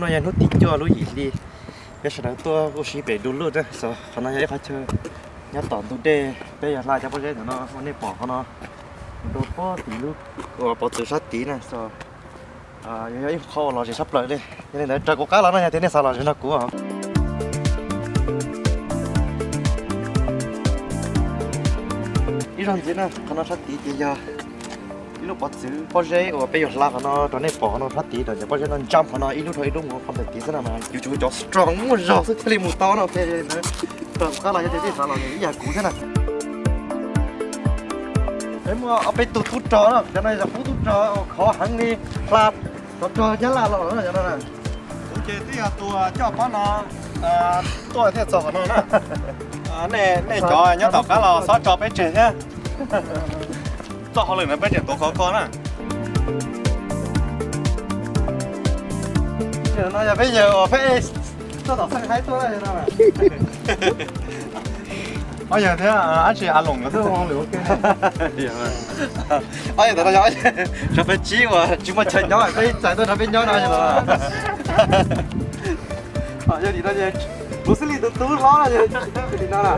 Yog hnub tim cuaj lub yim hli, peb sawv daws tuaj ua si pem du lug na. Qhov no yog ib qhov chaw nyob tom ntug dej, peb yuav hla cov pob zeb ntawm no ua nej pom qhov no. Rau pob tim lub uas pov txwv sab tid na. Yog ib qho uas lom zem sab plaws li. Yog li ntawd raws kuv qab los no yog tias nej xav lom zem nrog kuv. Ib zaug ntxiv na, qhov no sab tid ces yog ib lub pov txwv pob zeb uas peb yuav hla qhov no rau nej pom qhov no sab tid, rau cov pob zeb no ntsa qhov no ib lub dhau ib lub mus qhov ntawm tid xwb na mas yuav tsum cov strong muaj zog xwb thiaj li mus tau no. Raws kuv qab los yog tias nej xav lom zem ib yam kuv thiab na. Peb muaj ob peb tug tub rog na, cov no yog qub tub rog uas khov heev li, hla tov rog Nyab Laj los na cov no. Kuv ces twb yog tus coj pob no tuaj thiaj txog qhov no na. Nej cov nyob tom qab los txhob tso peb tseg thiab. Txoj hauj lwm no peb tseem tuav khov kho na. No yog peb yawg uas peb txoj tom xeeb haib tuaj no. Ob yawg thiab dab tsi a loos nkawd twb ua hauj lwm ua ke. Ob yawg ntawd no yog ob yawg sawv peb tsib uas tsis muaj chaw nyob peb txais tuaj nrog peb nyob no. Yog li no, Bruce Lee tus tub hlob no li no na.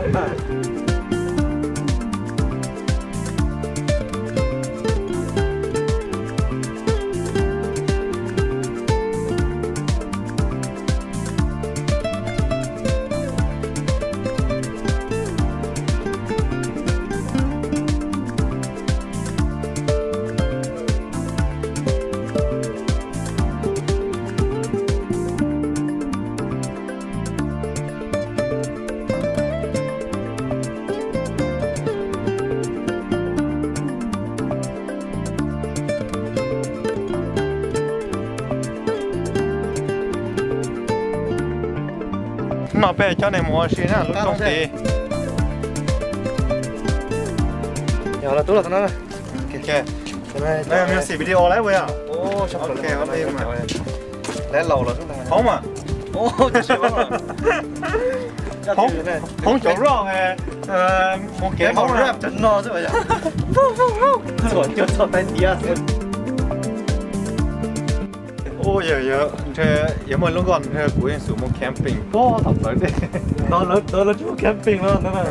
No peb coj nej mus ua si na lub rooj tid. Yog los tub los tau no. Music video lawm ua yog. Hoob mas. Hoob cov roj, mus kev hoob rap cov no xwb. Ua yog, yog ntshe yuav muaj lub nkoj ntshe kuv yeej xum mus camping puag tom plawv dej. Ntawd lawv tsis mus camping no ntawd na.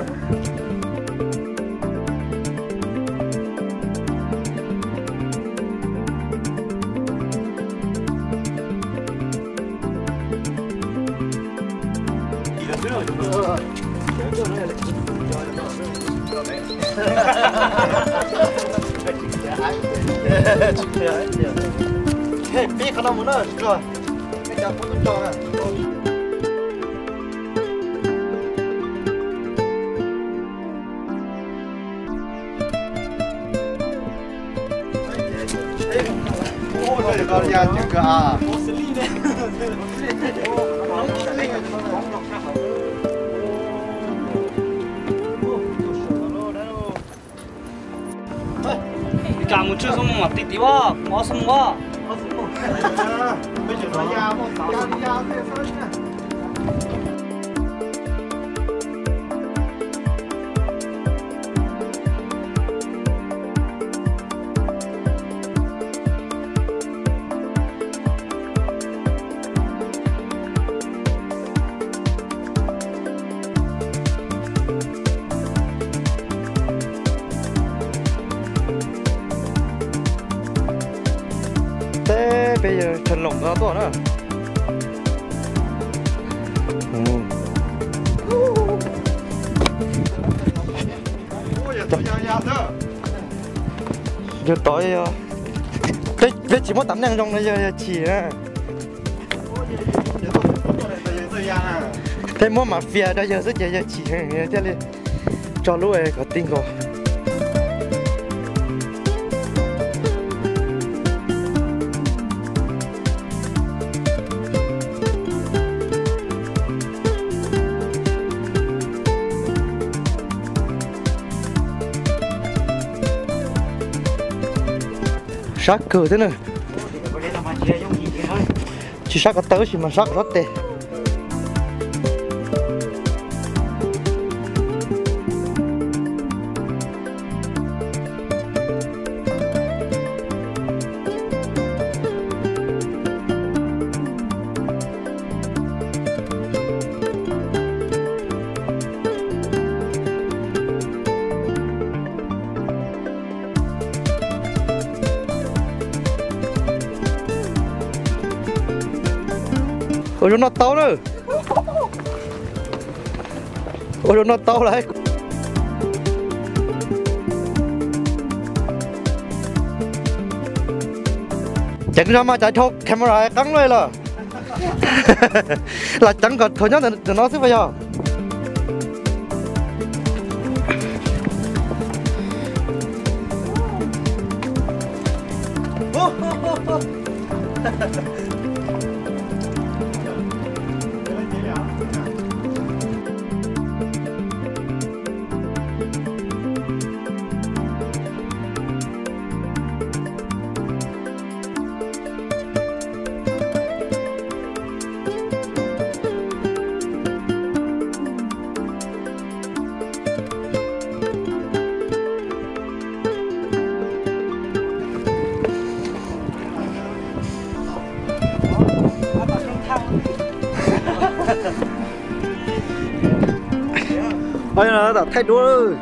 Pib qhov no mus na, nej cov phooj ywg na. Li cas mus tswj xub mus mas ti ti ua, mus ob xub ua. Teb peb yawg Tshaj Loos no tuaj na. Yawg tod, peb tsis muab tam neej zoo no yawg chim na. Peb muab mafia rau yawg xwb ces yawg chim heev thiaj li tso lub kom ti nkaus. Sab kawg thiab na. Tsis sab ko taw tab sis mas sab ko sab tes. Ua zoo noj tau na. Ua zoo noj tau lawm. Ceev zog mas cas dhau camera qeeb luaj li los. Lam ceev kom thaum nyob ntawm no xwb puas yog? Tab tom thaij duab.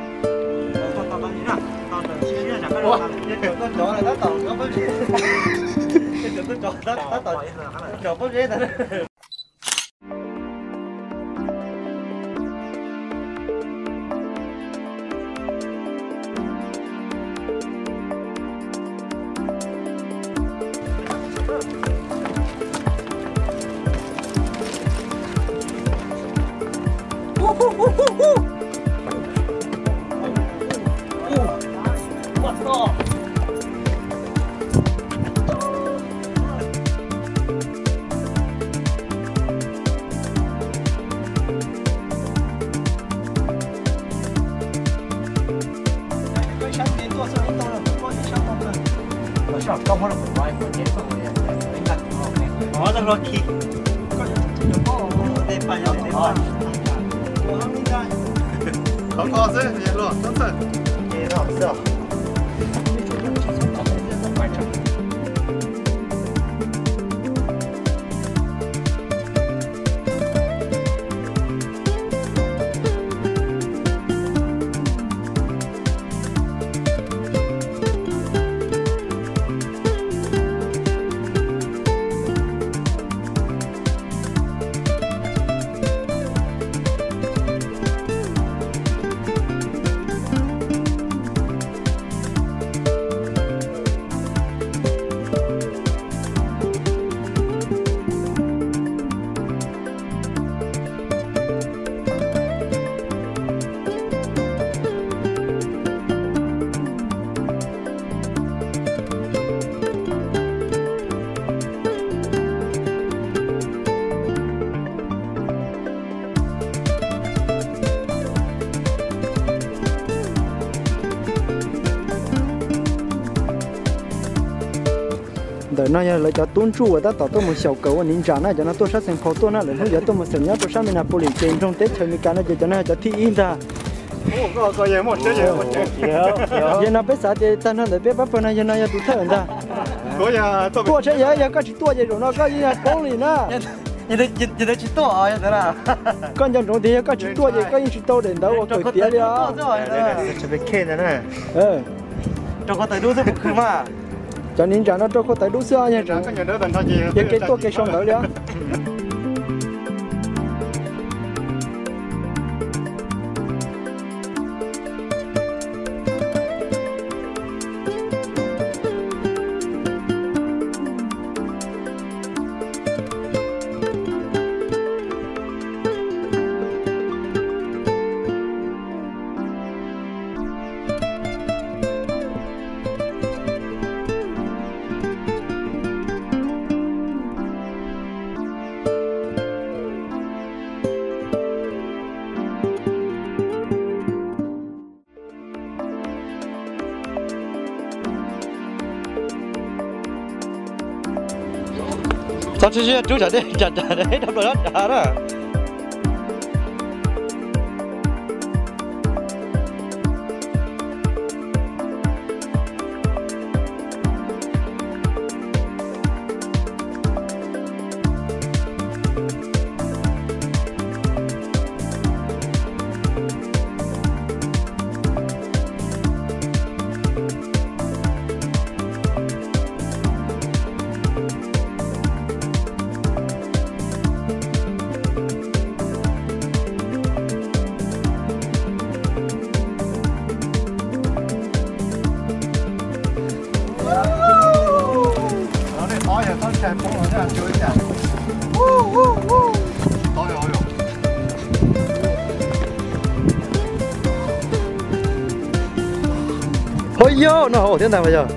Ntawm no yog lawv cov tub ntsuj uas tab tom tuaj mus xyaum kawm ua niv ntsa na, cov no tuaj sab Xeev Phau tuaj na, lawv hnub yuav tuaj mus xeem nyob rau sab Minneapolis ces nroog teb chaws Amelikas no ces cov no yog cov thib ib ntag. Yog no peb xav tias tag nrho ntawm peb pab pawg no yog no yog tus thawj ntag. Tuaj saib yog, yog koj tsis tuaj ces zaum no koj yeej yog poob li na. Koj nco ntsoov tias yog koj tsis tuaj ces koj yeej tsis tau daim ntawv uas kawm tiav li os. Cov niv ntsa no rau khau tawv dub xwb, yog kev tuaj kev sau ntawv li os. Txhob tshwm sim rub tsam dej, tsam dej rau plaws rab dav na. Ua yog no hauv thiab ntag mas yog.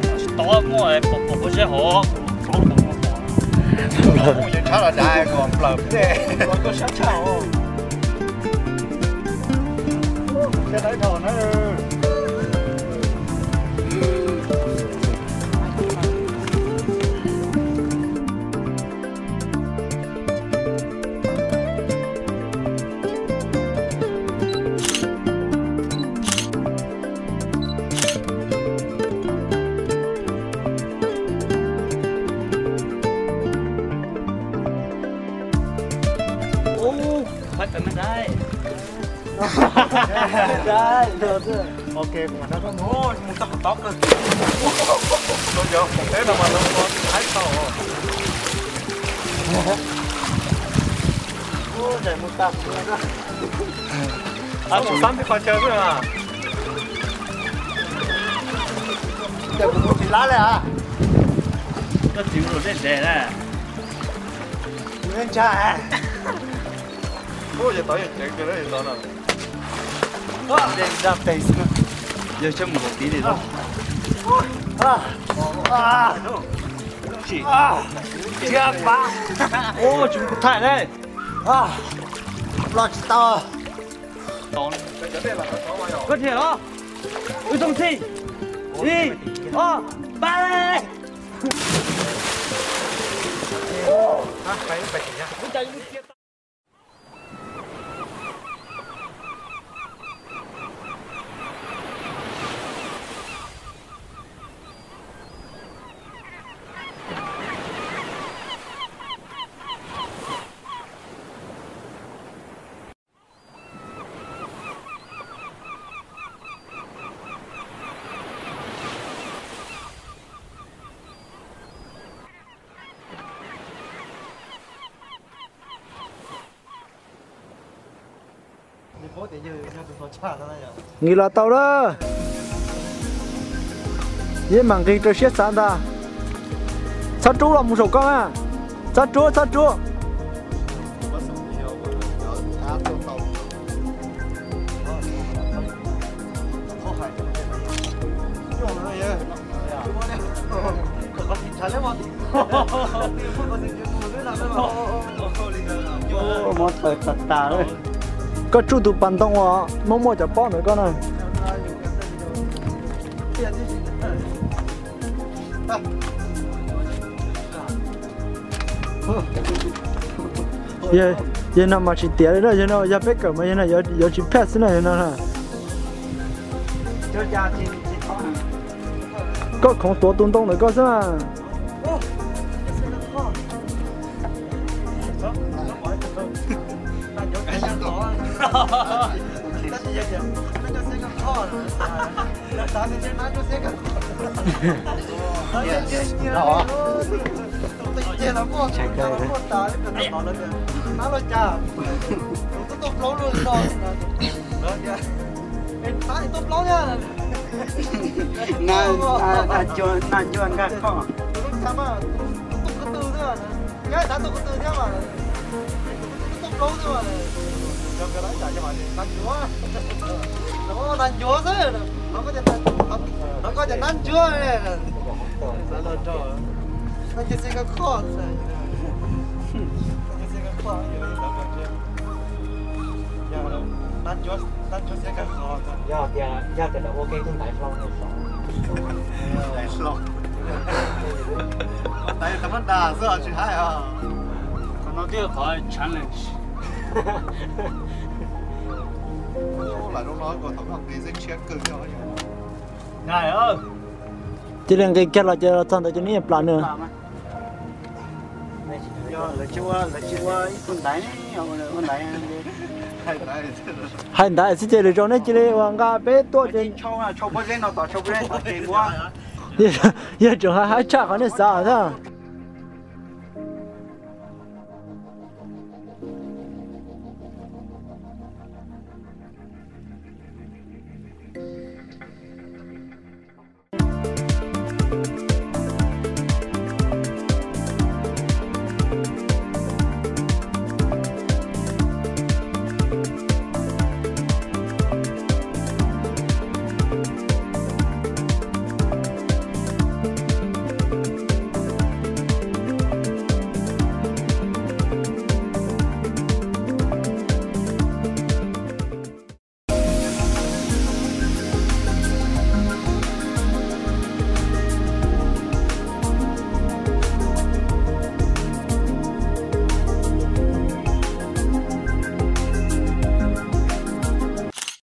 Tsis tau muaj pom pom seb hauv. Mus yeej tshab los dav kom plaws dej. Los koj sab tshaj os. Ub, qhov tseem me dai. Dai, dai, dai. Ok, mus txog qhov tod kawg. Los yog qhov teb no mas lawv ua haib tau. Ub, ntsej muag tag. Ab, mus xab tib qho chaw xwb a. Ces kuv mus tsis lab li a. Koj tsis mus deb ntev na. Kuv ntshai. Ub, yog tod yog ceev kawg li tod no. Yog tsheb mus nkaus tid li tod. Tsis pav. Ub, tsis mus kuv thaij li. Los tsis tau. Koj dhia los. Wb txooj txhij. Ib, ob, pab. Nqis los tau lawm. Yeej mam nqis raws siab xav ntag. Txhob rub los mus saum koj na. Txhob rub, txhob rub. Koj tsuj tus pas ntoo uas muaj muaj cov pob ntawd koj na. Yog no mas tsis tiav li na, yog no yog peb kawm mas yog no yuav tsis phaj xwb na, yog no na. Koj khoov tuav tus ntoo ntawm koj xwb na. Nas ncua nkag koj. Nas ncua xwb, no koj tias nas ncua. Yog tias, yog tias lawv ua ke tus ntaiv hlau no xwb. Ntaiv hlau. Ntaiv tau mab das xwb tsis haib os. Qhov no twb yog qhov challenge. Lam zoo no koj thaum koj nqis xwb tshiab kawg nyob. Cia li nqis kiag los ces los txog ntawd ces neb yeej plam nws. Hais ntaiv xwb ces lwm zaus nej cia li uas nqa peb tuaj ces yog tseem haib tshaj qhov nej xav xwb.